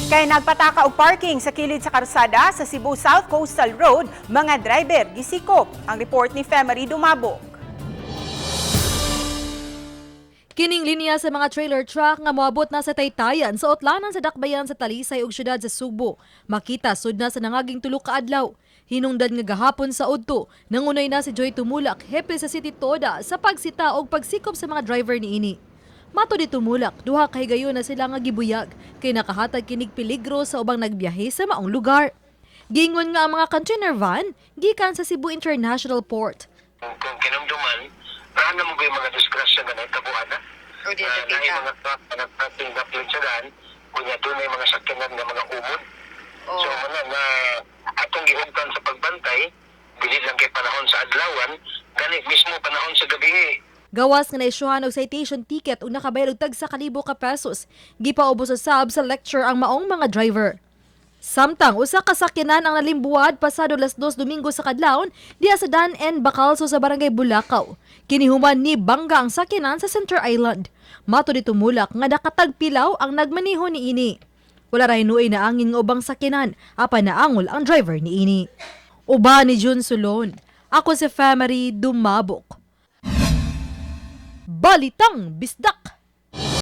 Kay nagpataka og parking sa kilid sa karsada sa Cebu South Coastal Road, mga driver gisikop. Ang report ni Femery Dumabok. Kining linya sa mga trailer truck nga moabot na sa Taytayan sa utlanan sa Dakbayan sa Talisay ug syudad sa Sugbo. Makita sud na sa nangaging tulo ka adlaw. Hinungdan nga gahapon sa udto, nangunay na si Joy Tumulak, hepe sa City Toda, sa pagsita og pagsikop sa mga driver niini. Matud ni Tumulak, duha ka higayon na sila nga gibuyag kay nakahatag kinig peligro sa ubang nagbiyahe sa maong lugar. Giingon nga ang mga container van gikan sa Cebu International Port. Kung kinumduman, naa mo ba yung mga disgrasya nga nahitabuan na? O di Na kita. Mga truck na nagparking gapyun sa daan, kunya doon ay mga sakyanan nga mga umod. Oh. So muna na atong gihugtan sa pagbantay, dili lang kay panahon sa adlawan, gani mismo panahon sa gabi. Gawas nga naisyuhan og citation ticket ug nakabayad og tagsa kalibo ka pesos. Gipaubos usab sa lecture ang maong mga driver. Samtang usa ka sakyanan ang nalimbuwad pasado 2:00 Domingo sa kadlawon diha sa Dan N. Bacalso sa Barangay Bulacau. Kinihuman ni bangga ang sakyanan sa Center Island. Matud ni Tumulak nga nakatagpilaw ang nagmaneho niini. Wala ra hinuoy naangin nga ubang sakyanan apan naangol ang driver niini. Uban ni Jun Sulon. Ako si Femery Dumabok. Balitang Bisdak!